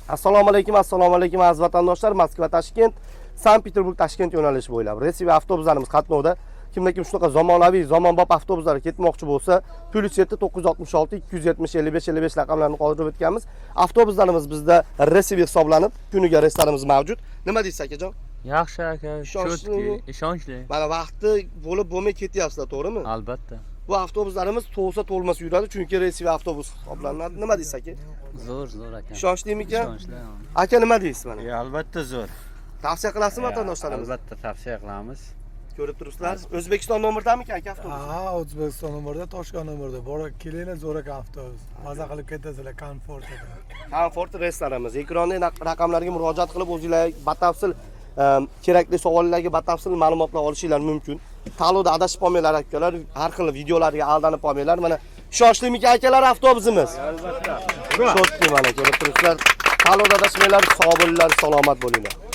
Assalomu alaykum, assalomu alaykum, aziz vatandoshlar. Moskva Toshkent, Sankt Peterburg Toshkent yo'nalishi bo'ylab рейсовый avtobuslarimiz qatnovda. Kimda kim shunaqa zamonaviy, zamonbop avtobuslarga ketmoqchi bo'lsa, +7 966 270 55 55 raqamlarini qoldirib o'tganmiz. Avtobuslarimiz bizda рейсовый hisoblanib, kuniga reyslarimiz mavjud. Nima deysiz, akajon? Yaxshi, aka. Ishonchli. Чётко, ishonchli. Mana vaqti bo'lib bo'lmay ketyapsizlar, to'g'rimi? Albatta. Bu avtobuslarimiz to'lsa to'lmasa yuradi, chunki рейсовый avtobus hisoblanadi. Nima deysiz, aka? Zo'r, zo'r, aka. Ishonchlimikan? Ishonchli. Aka, nima deysiz mana? Albatta zo'r. Tavsiya qilasizmi vatandoshlarimiz? Albatta tavsiya qilamiz. Ko'rib turibsizlar. O'zbekiston nomerdamikan, aka, avtobus? Ha, O'zbekiston nomerda, Toshkent nomerda. Borib kelinglar, zo'r ekan avtobus. Maza qilib ketasizlar, komfort ekan. Komfort reyslarimiz. Ekranda raqamlarga murojaat qilib, o'zinglar batafsil kerakli savollarga batafsil ma'lumotlar olishinglar mumkin. Tanlovda adashib qolmanglar, akalar, har xil videolarga aldanib qolmanglar. Mana ishonchlimikan, akalar, avtobusimiz? Albatta. Чётко, mana ko'rib turibsizlar. Tanlovda adashmanglar, sog' bo'linglar, salomat bo'linglar.